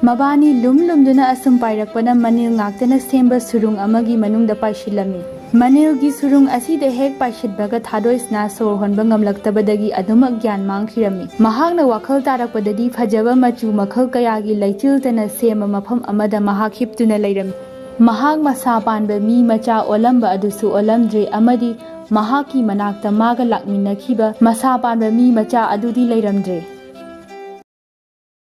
ꯃꯕꯥꯅꯤ ꯂꯨꯝ ꯂꯨꯝꯗꯨꯅ ꯑꯁꯨꯝ ꯄꯥꯏꯔꯛꯄꯅ ꯃꯅꯤꯜ ꯉꯥꯛꯇꯅ ꯁꯦꯝꯕ ꯁꯨꯔꯨꯡ ꯑꯃꯒꯤ ꯃꯅꯨꯡꯗ ꯄꯥꯏꯁꯤꯜꯂꯝꯃꯤ꯫ ꯃꯅꯤꯜꯒꯤ ꯁꯨꯔꯨꯡ ꯑꯁꯤꯗ ꯍꯦꯛ ꯄꯥꯏꯁꯤꯟꯕꯒ ꯊꯥꯗꯣꯏꯁꯅꯥ ꯁꯣꯔ ꯍꯣꯟꯕ ꯉꯝꯂꯛꯇꯕꯗꯒꯤ ꯑꯗꯨꯃꯛ ꯒ꯭ꯌꯥꯟ ꯃꯥꯡꯈꯤꯔꯝꯃꯤ꯫ ꯃꯍꯥꯛꯅ ꯋꯥꯈꯜ ꯇꯥꯔꯛꯄꯗꯗꯤ ꯐꯖꯕ ꯃꯆꯨ ꯃꯈꯜ ꯀꯌꯥꯒꯤ ꯂꯩꯆꯤꯜꯇꯅ ꯁꯦꯝꯕ ꯃꯐꯝ ꯑꯃꯗ ꯃꯍꯥꯛ ꯍꯤꯞꯇꯨꯅ ꯂꯩꯔꯝꯃꯤ꯫ ꯃꯍꯥꯛ ꯃꯁꯥ ꯄꯥꯟꯕ ꯃꯤ ꯃꯆꯥ ꯑꯣꯜꯂꯝꯕ ꯑꯗꯨꯁꯨ ꯑꯣꯜꯂꯝꯗ꯭ꯔꯦ, ꯑꯃꯗꯤ ꯃꯍꯥꯛꯀꯤ ꯃꯅꯥꯛꯇ ꯃꯥꯒ ꯂꯥꯛꯃꯤꯟꯅꯈꯤꯕ ꯃꯁꯥ ꯄꯥꯟꯕ ꯃꯤ ꯃꯆꯥ ꯑꯗꯨꯗꯤ ꯂꯩꯔꯝꯗ꯭ꯔꯦ꯫